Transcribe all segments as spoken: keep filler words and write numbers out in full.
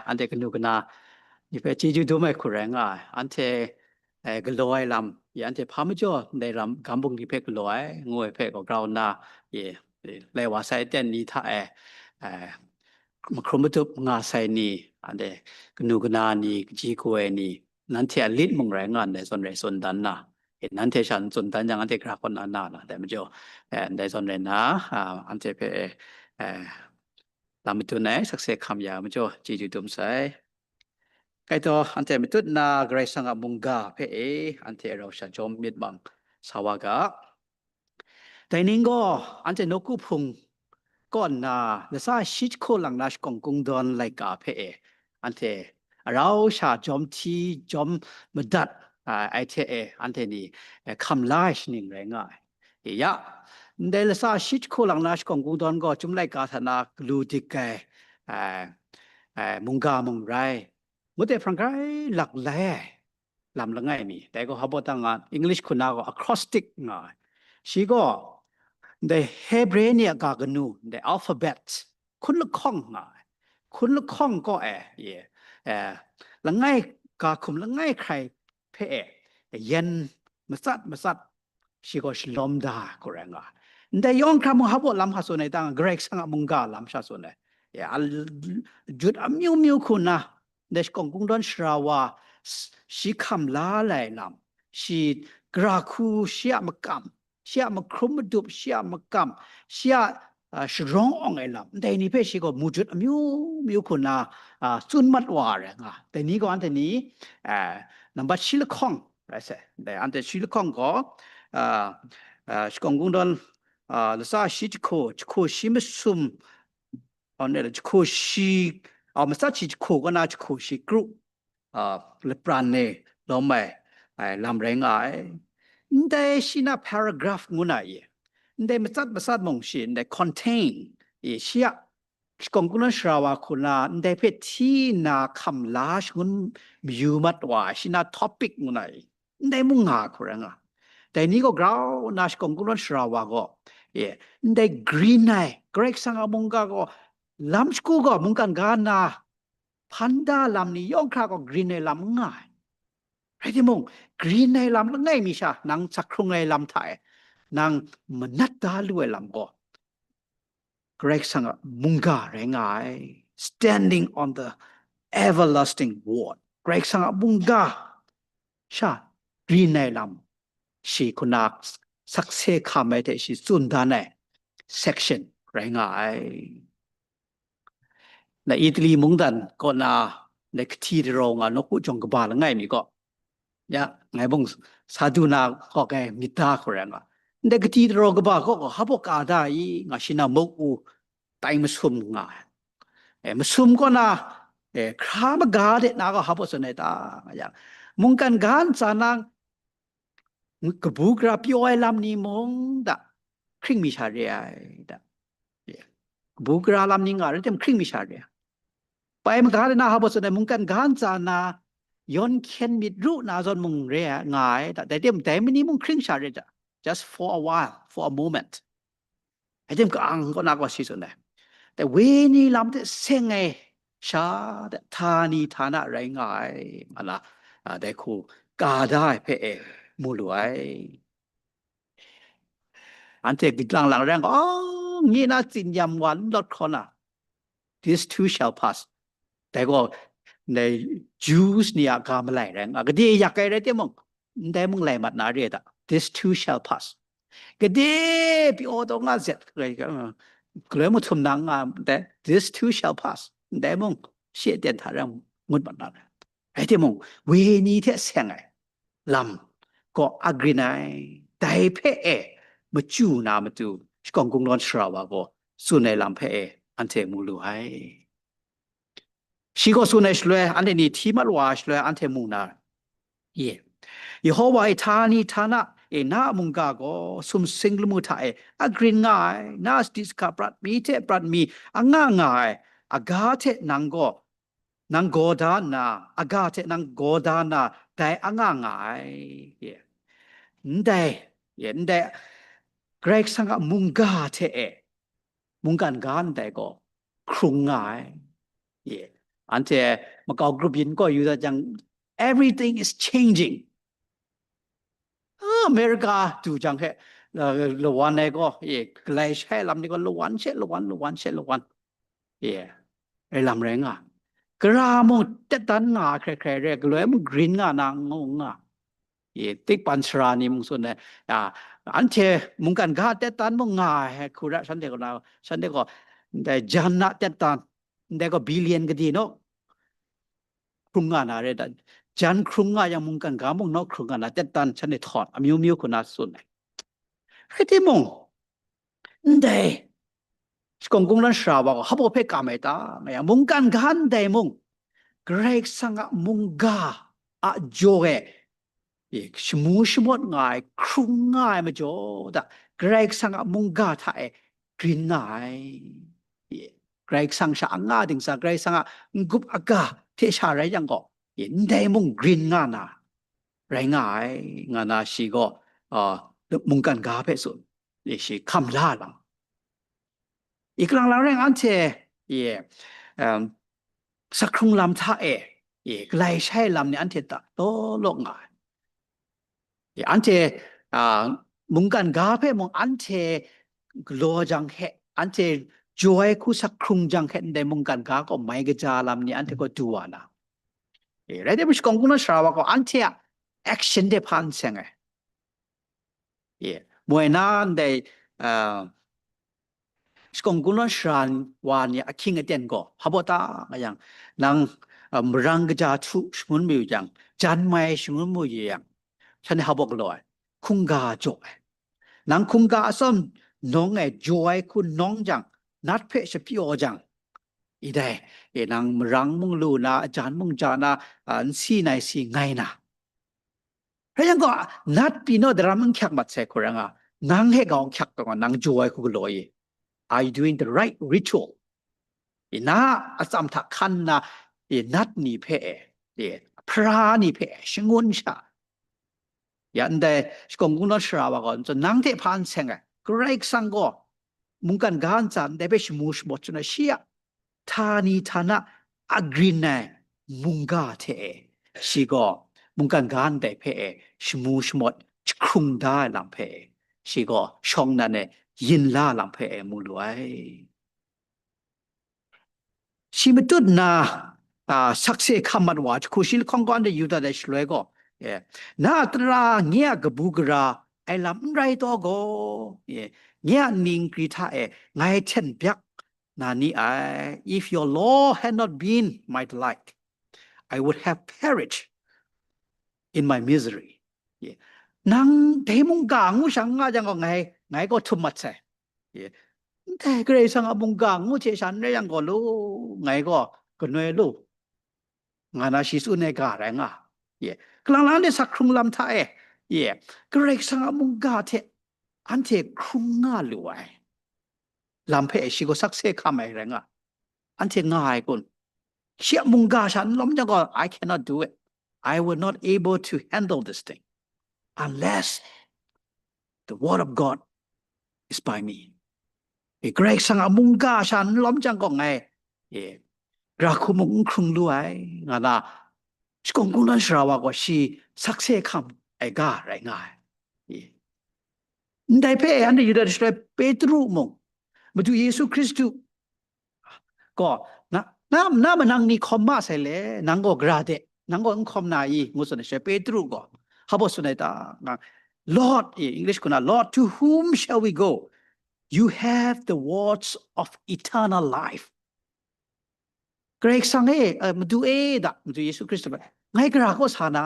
anhte kanu kana ni hpe chyeju dum ai hku rai nga ai. Anhte, eh, galaw ai lam, ya, anhte hpa majaw ndai ram, gam bungli hpe galaw ai, ngu ai hpe gaw grau nna, ye, lai wa sai ten ni hta e, eh, mahkrum matup nga sai ni, anhte kanu kana ni, kaji ku ai ni, nanhte a lit mung rai nga ndai zawn rai tsun dan na, e, nanhte sha n tsun dan yang, anhte gra kaw na na na, dai majaw, eh, ndai zawn rai nna, ah, anhte hpe, eh, lam madun ai sakse hkam ya majaw, chyeju dum sai. Kaitaw, anhte matut na Karai Kasang a mungga hpe e, anhte rau sha jawm myit mang sa wa ga. Dai ning gaw, anhte nawku hpung kaw nna, latsa shi jahku lang na shakawng kungdawn laika hpe e, anhte arau sha jawm hti, jawm madat, a, ai hte e, anhte ni, e, hkam la ai shaning rai nga ai. E, ya, ndai latsa shi jahku lang na shakawng kungdawn gaw, chyum laika hta na galu dik ai, a, a, mungga mung rai, ngut ai hpang grai lak lai ai lam langai mi, dai gaw hpa baw tang nga, English hku na gaw acrostic nga ai. Shi gaw, ndai Hebre ni a ga kanu, ndai alphabet, hkun lahkawng nga ai. Hkun lahkawng kaw e, ye, eh, langai ga hkum langai hkrai hpe e, yen matsat matsat, shi gaw shalawm da ai hku rai nga ai. Ndai yawng hkra mung hpa baw lam hka tsun ai ta nga, Karai Kasang a mungga lam sha tsun ai. Ya, a l-, jut amyu myu hku na, ndai shakawng kungdawn sara wa, s-, shi hkam la lai lam, shi gara hku, shi a makam, shi a mahkrum madup, shi a makam, shi a, a, sharawng awng ai lam, ndai ni hpe shi gaw mujut amyu myu hku na, a, tsun mat wa ai rai nga. Dai ni gaw anhte ni, a, nambat shi lahkawng rai sai. Dai anhte shi lahkawng gaw, a, a, shakawng kungdawn, a, latsa shi jahku, jahku shi masum, aw, ne, jahku shi, a, matsat shi jahku kaw na jahku shi kru, a, lapran e lawm ai, ai lam rai nga ai. Ndai shi na paragraph ngu na i, ndai matsat matsat mung shi, ndai contain i, shi a shakawng kungdawn sara wa hku na, ndai hpe hti nna hkam la shangun mayu mat wa ai, shi na topic ngu na i, ndai mung nga hku rai nga. Dai ni gaw grau nna shakawng kungdawn sara wa gaw, e, ndai green ai, Karai Kasang a mungga gaw, lam shagu gaw mungkan ga nna, hpan da lam ni yawng hkra gaw green ai lam n nga ai. Rai timung, green ai lam langai mi sha, nang sak hkrung ai lam hta e, nang manat da lu ai lam gaw, Karai Kasang a mungga rai nga ai. Standing on the everlasting word. Karai Kasang a mungga sha green ai lam, shi hku na sakse hkam ai hte shi tsun dan ai section rai nga ai. Na Italy mungdan kaw na, na kahti daraw nga nawku jawng kaba langai mi kaw, ya, ngai mung sa du na kaw ai myit da hku rai nga. Ndai kahti daraw kaba kaw gaw hpa baw ka da i, nga shi na muk u tai masum nga ai. E, masum kaw na, e, hkra maga de na gaw hpa baw tsun ai ta, nga yang, mungkan ga ntsa na kabu gara pyaw ai lam ni mung da, hkring mi sha re ai da. Ye. Kabu gara lam ni nga rai tim, hkring mi sha re ai. Bai maga de na hpa baw tsun ai, mungkan ga ntsa na yawn hkyen myit ru na zawn mung re ai, nga ai da. Dai tim, dai ma ni mung hkring sha re da. Just for a while, for a moment. Rai tim, ka-ang kaw na gaw shi tsun ai. Dai wenyi lam hte seng ai sha, dai htani htana rai nga ai, ma na, a, dai hku ka da ai hpe e mu lu ai. Anhte lang lang rai nga, "Oh, nye na tsin yam wa n lawt hkaw na, this too shall pass." Dai gaw, ndai Jews ni a ga malai rai nga, gade yak ai rai timung, ndai mung lai mat na re ai ta, "This too shall pass." Gade pyaw taw nga zet, galoi mahtum na nga, dai, "This too shall pass." Ndai mung, shi aten hta rai ngut mat na re. Rai timung, wenyi hte seng ai lam gaw agrin ai, dai hpe e machyu na matu, shakawng kungdawn sara wa gaw tsun ai lam hpe e anhte mu lu ai. Shi gaw tsun ai shaloi, anhte ni hti mat wa ai shaloi, anhte mu na, ye, Yehowa e htani htana e na a mungga gaw sumsing lamu hta e agrin nga ai, na sadi sahka prat mi hte prat mi anga nga ai, aga hte nang gaw nang gaw da nna, aga hte nang gaw da nna, dai anga nga ai. Ye. Ndai, ye, ndai, Karai Kasang a mungga hte e, mungkan ga ndai gaw hkrung nga ai. Ye. Anhte makau grup yin gaw yu dat jang, everything is changing. Ah, America du jang he, uh, lawan ai gaw, ye, galai shai lam ni gaw lawan she lawan, lawan she lawan. Ye, rai lam rai nga. Gara mung tet dan nga hkrai hkrai re, galoi mung grin nga na ngu nga. Ye, tik pan sara ni mung tsun ai, ya, anhte mungkan ga tet dan mung nga ai, hku ra shanhte gaw na, shanhte gaw, ndai jan na tet dan, ndai gaw billion kadi naw hkrung nga na re dan, jan hkrung nga yang mungkan ga mung naw hkrung nga na tet dan shanhte htawt, amyu myu hku na tsun ai. Rai timung, ndai shakawn kungdawn sara wa gaw hpa hpe kam ai ta, nga yang mungkan ga ndai mung, Karai Kasang a mungga a jaw e, e, shamu shamawt nga ai, hkrung nga ai majaw da, Karai Kasang a mungga hta e grin nga ai. E, Karai Kasang sha a nga dingsa, Karai Kasang a n-gup aga hte sha rai yang gaw, e, ndai mung grin nga na, rai nga ai, nga na shi gaw, a, mungkan ga hpe tsun, e, shi hkam la lam. I kalang lang rai nna anhte, e, um, sakhkrung lam hta e, e, galai shai lam ni anhte ta law law nga ai. E, anhte, a, mungkan ga hpe mung anhte galaw jang he, anhte jaw ai hku sakhkrung jang he, ndai mungkan ga gaw mai kaja lam ni anhte gaw du wa na. E, rai timung, shakawn kungdawn sara wa gaw anhte a action de hpa n seng ai. E, moi na ndai, a, shakawn kungdawn sara wa ni ahkying aten gaw hpa ta nga yang, nang, a, marang kaja htu shangun mayu yang, jan mai shangun mayu yang, shanhte hpa galaw ai, hkungga jaw ai. Nang hkungga atsawm nawng e jaw ai hku nawng jang, nat hpe shapyaw jang, idai, e, nang marang mung lu na, ajan mung ja na, a, n si nai si ngai na. Rai yang gaw, nat pyi naw daram n hkyak mat sai hku rai nga, nang he kau n hkyak taw nga, nang jaw ai hku galaw i. Are you doing the right ritual? I, na atsam hta hkan nna, i, nat ni hpe e, i, hpara ni hpe e, shangun sha. Ya ndai shakawn kungdawn sara wa gaw, nang hte hpa n seng ai, Karai Kasang gaw mungkan ga ntsa ndai hpe shamu shamawt shangun ai, shi a htani htana a grin ai mungga hte e, shi gaw mungkan ga ndai hpe e shamu shamawt jahkrung da ai lam hpe e, shi gaw shawng nnan e yin la lam hpe e mu lu ai. Shi matut nna, a, sakse hkam mat wa jahku shi lahkawng gaw anhte yu dat ai shaloi gaw, e, na a tara nye a kabu gara ai lam n rai taw gaw, e, nye a ningkri hta e ngai hten byak na ni ai. If your law had not been my delight, I would have perished in my misery. Ye. Nang dai mungga ngu shang nga jang gaw ngai, ngai gaw htum mat sai. Ye. Ndai Karai Kasang a mungga ngu hte sha n rai yang gaw lu, ngai gaw kanoi lu. Nga na shi tsun ai ga rai nga. Ye. Kalang lang de sak hkrung lam hta e. Ye. Karai Kasang a mungga hte anhte hkrung nga lu ai lam hpe shi gaw sakse hkam ai rai nga. Anhte nga ai kun? Shi a mungga sha n lawm jang gaw, I cannot do it. I will not able to handle this thing unless the word of God is by me. E, Karai Kasang a mungga sha n lawm jang gaw ngai, e, ra hku mung n hkrung lu ai, nga na, shakawn kungdawn sara wa gaw shi sakse hkam ai ga rai nga ai. E. Ndai hpe anhte yu dat shaloi Petru mung, Madu Yesu Hkristu gaw, na, na, na manang ni hkawm ma sai le, nang gaw gara de, nang gaw n hkawm na i, ngu tsun ai shaloi Petru gaw, hpa baw tsun ai ta, nga, Lord, e, English hku na, Lord, to whom shall we go? You have the words of eternal life. Karai Kasang e, eh, Madu e, da, Madu Yesu Hkristu hpe, ngai gara kaw sa na,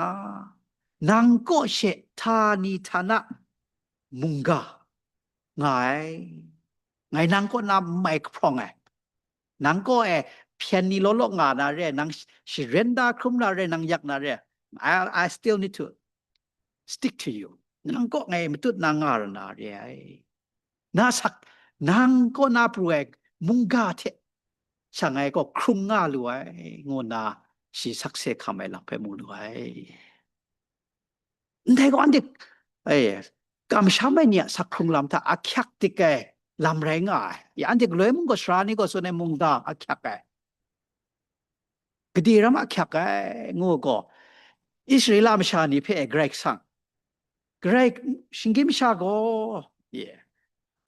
nang kaw she htani htana mungga nga ai. Ngai nang kaw na mai kahprawng ai. Nang kaw e hpyen ni law law nga na re, nang sh-, sharen da hkrum na re, nang yak na re, I, I still need to stick to you. Nang kaw ngai matut na nga ra na re ai. Na sak, nang kaw na pru ai mungga hte sha ngai gaw hkrung nga lu ai, ngu nna shi sakse hkam ai lam hpe mu lu ai. Ndai gaw anhte, e, kamsham ai ni a sak hkrung lam hta ahkyak dik ai lam rai nga ai. Ya anhte galoi mung gaw sara ni gaw tsun ai mungga ahkyak ai. gade ram ahkyak ai ngu gaw, Israela masha ni hpe Karai Kasang, Karai shinggyim masha gaw, ye,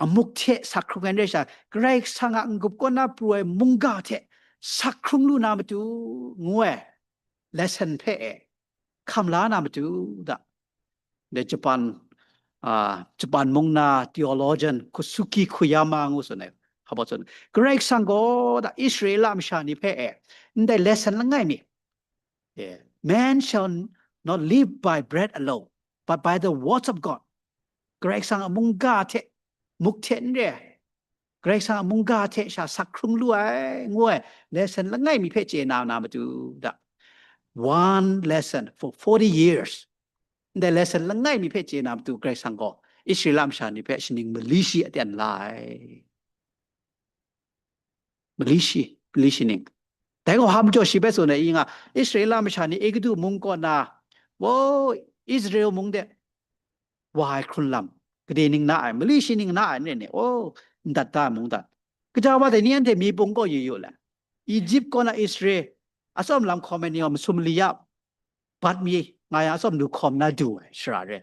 amuk hte sak hkrung ai n rai sha, Karai Kasang a n-gup kaw na pru ai mungga hte sak hkrung lu na matu, ngu ai lesson hpe e hkam la na matu da. De Japan, a, Japan mung na theologian Kosuke Koyama ngu tsun ai, hpa tsun, Karai Kasang gaw da Israela masha ni hpe e ndai lesson langai mi, yeah, "Man shall not live by bread alone, but by the words of God." Karai Kasang a mungga hte, muk hte n re ai, Karai Kasang a mungga hte sha sak hkrung lu ai, ngu ai lesson langai mi hpe chye na na matu da. One lesson for forty years. Ndai lesson langai mi hpe chye na matu Karai Kasang gaw Israela masha ni hpe shaning mali shi aten la ai. Mali shi, mali shi ning. Dai gaw hpa majaw shi hpe tsun ai, i nga, Israela masha ni Egutu mung kaw na, wo, Israel mung de wa ai hkrun lam, gade ning na ai, mali shi ning na ai, n rai ni, o, n dat da mung dat. Kaja wa dai ni anhte mi pung kaw yu yu le, Egypt kaw na Israel, atsawm lam hkawm ai ni gaw masum mali ya bat mi nga yang, atsawm lu hkawm na du ai shara re.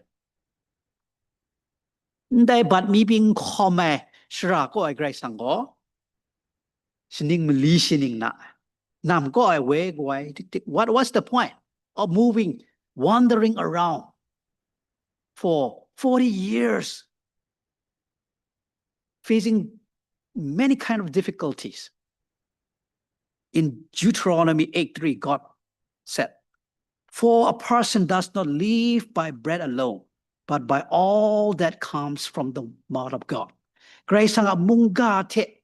Ndai bat mi byin hkawm ai shara kaw ai Karai Kasang gaw, shaning mali shi ning na, nam kaw ai woi kau ai, tik tik. What was the point of moving, wandering around for forty years, facing many kind of difficulties? In Deuteronomy eight three, God said, "For a person does not live by bread alone, but by all that comes from the mouth of God." Karai Kasang a mungga hte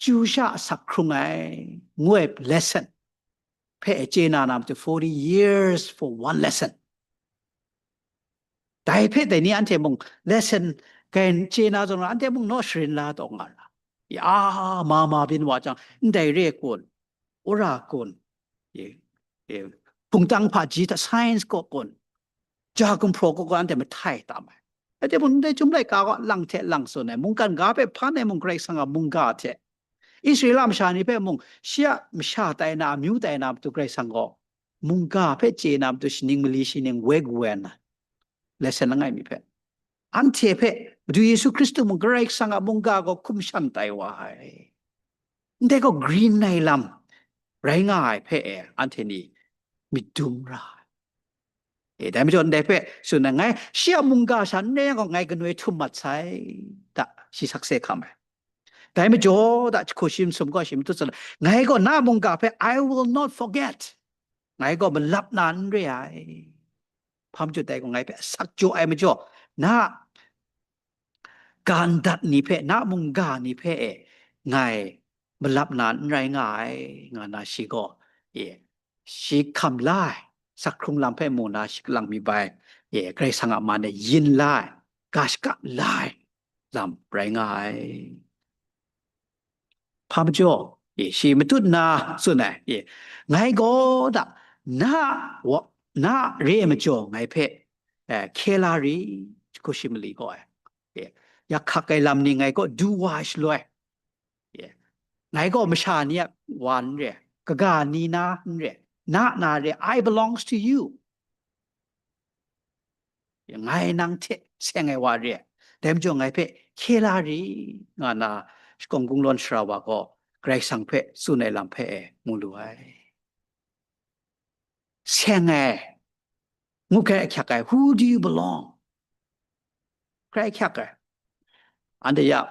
chyu sha sak hkrung ai, ngu ai lesson hpe chye na na matu, forty years for one lesson. Dai hpe dai ni anhte mung lesson kai chye na zawn, anhte mung naw sharin la taw nga ra. Ya, ma ma byin wa jang, ndai re kun, wora kun, ye, ye, hpungtang hpaji hta science kaw kun, ja gumhpraw kaw kun, anhte mahtai tam ai. Rai timung, ndai Chyum laika gaw lang hte lang tsun ai, mungkan ga hpe hpan ai mung, Karai Kasang a mungga hte, Israela masha ni hpe mung, shi a masha tai na, amyu tai na matu Karai Kasang gaw, mungga hpe chye na matu shaning mali shi ning woi kau ai na, lesson langai mi hpe, anhte hpe Madu Yesu Hkristu mung Karai Kasang a mungga gaw hkum shan tai wa ai. Ndai gaw green ai lam rai nga ai hpe e, anhte ni myit dum ra ai. E, dai majaw ndai hpe tsun ai, ngai shi a mungga sha n rai yang gaw, ngai kanoi htum mat sai, da, shi sakse hkam ai. Dai majaw da, jahku shi masum gaw shi matut tsun ai, ngai gaw na mungga hpe, "I will not forget." Ngai gaw malap na n re ai. Hpa majaw dai gaw, ngai hpe asak jaw ai majaw, na ga ndat ni hpe, na mungga ni hpe e, ngai malap na n rai nga ai, nga na shi gaw, e, shi hkam la ai, sak hkrung lam hpe mu na shi kalang mi bai, e, Karai Kasang a man e yin la ai, ga shaka la ai lam rai nga ai. Hpa majaw, e, shi matut nna tsun ai, e, ngai gaw da, na wa, na re ai majaw ngai hpe, e, hkye la ri, jahku shi mali gaw ai. E, yak hkak ai lam ni ngai kaw du wa ai shaloi, e, ngai gaw masha ni a wa n re, kaga ni na n re, na na re, "I belongs to you." Ngai nang hte seng ai wa re ai, dai majaw ngai hpe hkye la ri, nga na, shakawn kungdawn sara wa gaw Karai Kasang hpe tsun ai lam hpe e mu lu ai. Seng ai, ngu hkrai ahkyak ai, "Who do you belong?" Hkrai ahkyak ai. Anhte ya,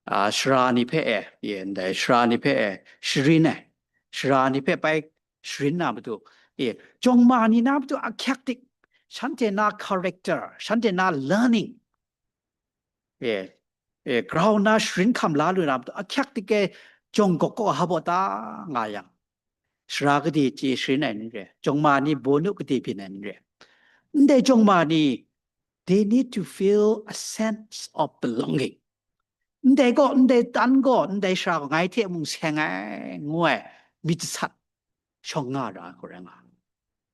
a, sara ni hpe e, e, ndai sara ni hpe e sharin ai, sara ni hpe pai sharin na matu, e, jawng ma ni na matu ahkyak tik, shanhte na character, shanhte na learning, e, e, grau nna sharin hkam la lu na matu, ahkyak tik e jawng gawk kaw hpa baw ta nga yang, sara gade chye sharin ai n re, jawng ma ni bawnu gade byin ai n re. Ndai jawng ma ni, they need to feel a sense of belonging. Ndai gaw, ndai tan gaw, ndai sara gaw ngai hte mung seng ai, ngu ai myit jasat shawng nga ra ai hku rai nga.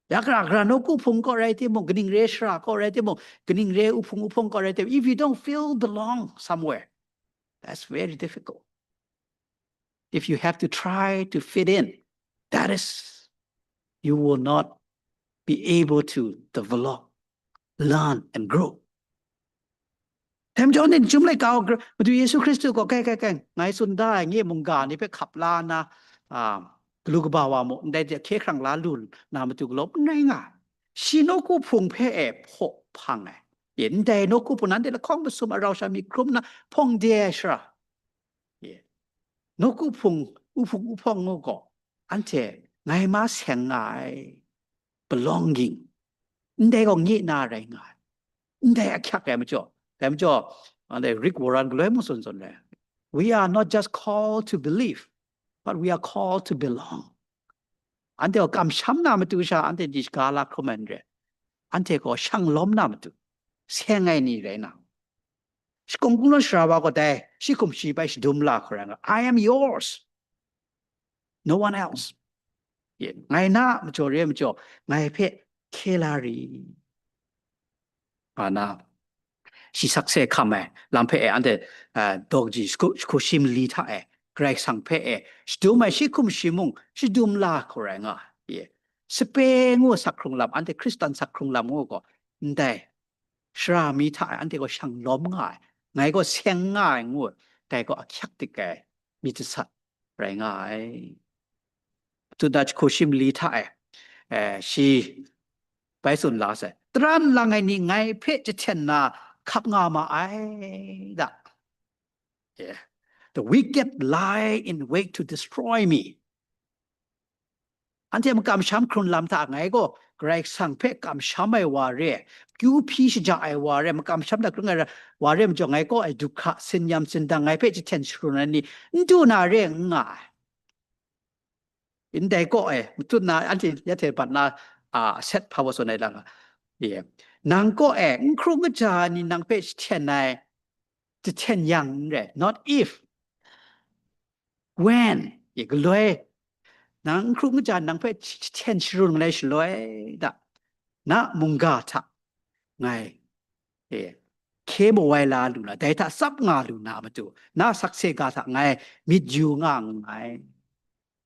Ya gara gara nawku hpung kaw rai timung, kaning re sara kaw rai timung, kaning re uhpung uhpung kaw rai timung, if you don't feel belong somewhere, that's very difficult. If you have to try to fit in, That is, you will not be able to develop, learn, and grow. Dai majaw, ning chyum laika, Madu Yesu Hkristu gaw, kai, kai, kai, ngai tsun da ai, nye mungga ni hpe hkap la nna, a, galu kaba wa mu, ndai hte hkye hkrang la lu na matu galaw n rai nga ai. Shi nawku hpung hpe e hpaw hpang ai. E, ndai nawku hpung, nanhte lahkawng masum a rau sha myit hkrum nna hpawng de ai shara. E, nawku hpung, u hpung u hpawng u gaw, anhte ngai ma seng nga ai. Belonging. Ndai gaw nye na rai nga ai. Ndai ahkyak ai majaw, dai majaw, anhte Greek Waran galoi mung tsun tsun rai. We are not just called to believe, but we are called to belong. Anhte gaw kamsham na matu sha, anhte ni shaga la hkrum ai n rai. Anhte gaw shang lawm na matu, seng ai ni rai na. Shakawn kungdawn sara wa gaw dai, shi hkum shi bai shadum la hkra nga, "I am yours. No one else." Ye, ngai na majaw re ai majaw, ngai hpe hkye la ri. A na, shi sakse hkam ai lam hpe e, anhte, a, daw kaji shaku-, shaku shi mali hta e, Karai Kasang hpe e, shadum ai shi hkum shi mung, shadum la hkra nga. Ye, sape ngu sak hkrung lam, anhte Hkristan sak hkrung lam ngu gaw, ndai, sara mi hta e, anhte gaw shang lawm nga ai, ngai gaw seng nga ai ngu, dai gaw ahkyak dik ai myit jasat rai nga ai. Tut na jahku shi mali hta e, eh, shi bai tsun la sai, "Taran lang ai ni ngai hpe jahten na hkap nga ma ai da." Yeah. "The wicked lie in wait to destroy me." Anhte makamsham hkrun lam hta ngai gaw Karai Kasang hpe kamsham ai wa re, kyu hpyi shaja ai wa re, makamsham hta hkrung ai ra-, wa re majaw, ngai kaw ai du hka, sinyam sindang, ngai hpe jahten sharun ai ni n du na re n nga ai. Ndai kaw e, matut na, anhte ya hte bat na, a, set hpa wa tsun ai lang, ye, nang kaw e n hkrung kaja ai ni nang hpe jahten ai, jahten yang n rai, not if, when, ye, galoi, nang n hkrung kaja ai nang hpe jahten sharun ai shaloi da, na mungga hta ngai, e, hkye mawai la lu na, dai hta tsap nga lu na matu, na sakse ga hta ngai myit yu nga nngai.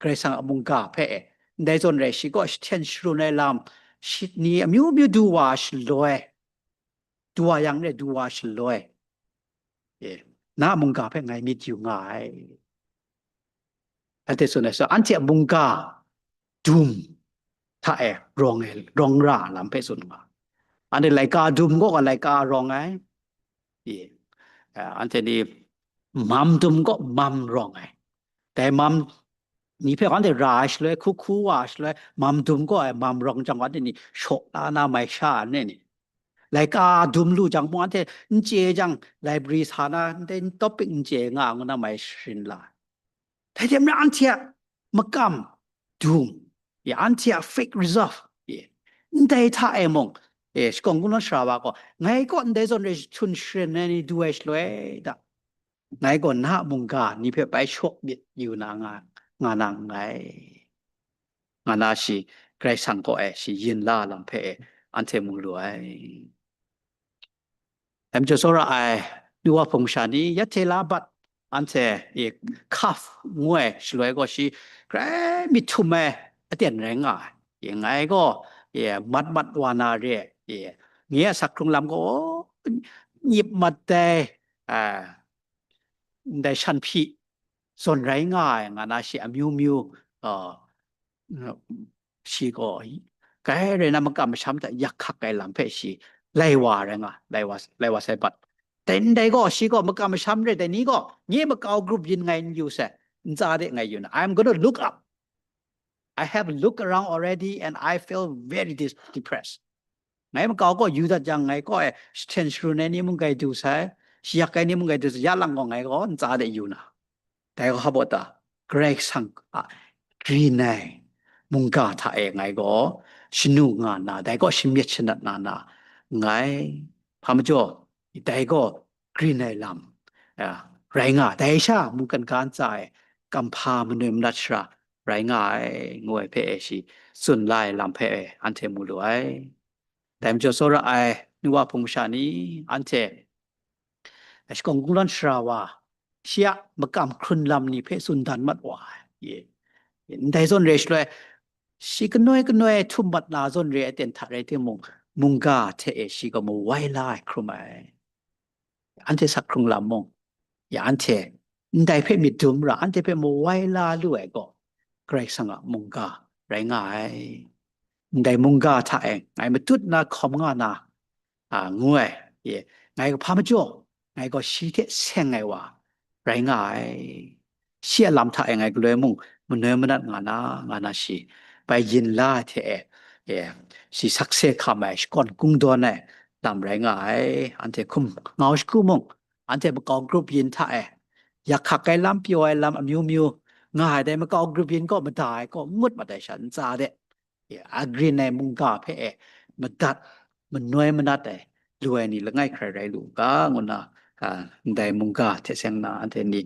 Karai Kasang a mungga hpe e, ndai zawn rai shi kaw jahten sharun ai lam, shi ni amyu myu du wa shaloi, du wa yang re, du wa shaloi, e, na mungga hpe ngai myit yu nga ai. Anhte tsun ai, so, anhte a mungga dum hta e rawng ai, rawng ra lam hpe tsun nga. Anhte laika dum kaw, laika rawng ai. Ye. A, anhte ni mam dum kaw, mam rawng ai. Dai mam ni hpe anhte ra ai shaloi, hku hku wa ai shaloi, mam dum kaw ai, mam rawng jang, anhte ni shaw la na mai sha ai ni. Laika dum lu jang mung, anhte n chye jang, library sa na, ndai topic n chye nga, ngu na mai sharin la. Dai hte maren anhte a makam dum, ya, anhte a fake resolve, ya, ndai hta e mung, e, shakawn kungdawn sara wa gaw, ngai kaw ndai zawn re jahten sharun ai ni du ai shaloi da, ngai gaw na a mungga ni hpe bai shaw myit yu na nga, nga na nngai, nga na shi Karai Kasang kaw e shi yin la lam hpe e anhte mu lu ai. Dai majaw tsawra ai, nu wa hpung sha ni, ya hte la bat, anhte, e, cuff ngu ai shaloi gaw shi grai myit htum ai aten rai nga ai. E, ngai gaw, e, mat mat wa na re, e, nye a sak hkrung lam gaw, nyip mat ai, a, ndai shan hpyi zawn rai nga ai, nga na shi amyu myu, a, shi gaw, grai rai na, makam masham hta yak hkak ai lam hpe shi lai wa rai nga, lai wa, lai wa sai bat. Dai ndai gaw, shi gaw makam masham re, dai ni gaw, nye makau group yin ngai n yu sai, ntsa de ngai yu na. I'm gonna look up. I have looked around already and I feel very dis-, depressed. Ngai makau gaw yu dat jang, ngai kaw e jahten sharun ai ni mung grai du sai, shayak ai ni mung grai du sai, ya lang gaw ngai gaw ntsa de yu na. Dai gaw hpa baw ta, Karai Kasang a green ai mungga hta e ngai gaw shanu nga nna, dai gaw shamyet shanat na na nngai. Hpa majaw, dai gaw green ai lam, a, rai nga, dai sha mungkan ga ntsa e kamhpa manoi manat shara rai nga ai, ngu ai hpe e shi tsun la ai lam hpe e anhte mu lu ai. Dai majaw tsawra ai nu wa hpung masha ni, anhte shakawn kungdawn sara wa, shi a makam hkrun lam ni hpe tsun dan mat wa ai. Ye. Ndai zawn re shaloi, shi kanoi kanoi htum mat na zawn re ai ten hta rai timung, mungga hte e shi gaw mawai la ai hkrum ai. Anhte sak hkrung lam mung, ya anhte ndai hpe myit dum ra, anhte hpe mawai la lu ai gaw, Karai Kasang a mungga rai nga ai. Ndai mungga hta e ngai matut na hkawm nga na, a, ngu ai, ye, ngai hpa majaw, ngai gaw shi hte seng ai wa rai nga ai. Shi a lam hta e ngai galoi mung manoi manat nga na, nga na shi, bai yin la ai hte e, ye, shi sakse hkam ai, shakawn kungdawn ai lam rai nga ai. Anhte hkum ngau shagu mung, anhte makau grup yin hta e, yak hkak ai lam, pyaw ai lam amyu myu nga ai dai makau grup yin kaw mada ai kaw ngut mat ai sha ntsa de, ye, agrin ai mungga hpe e madat, manoi manat ai lu ai ni langai hkrai rai lu u ga, ngu nna, a, ndai mungga hte seng na anhte ni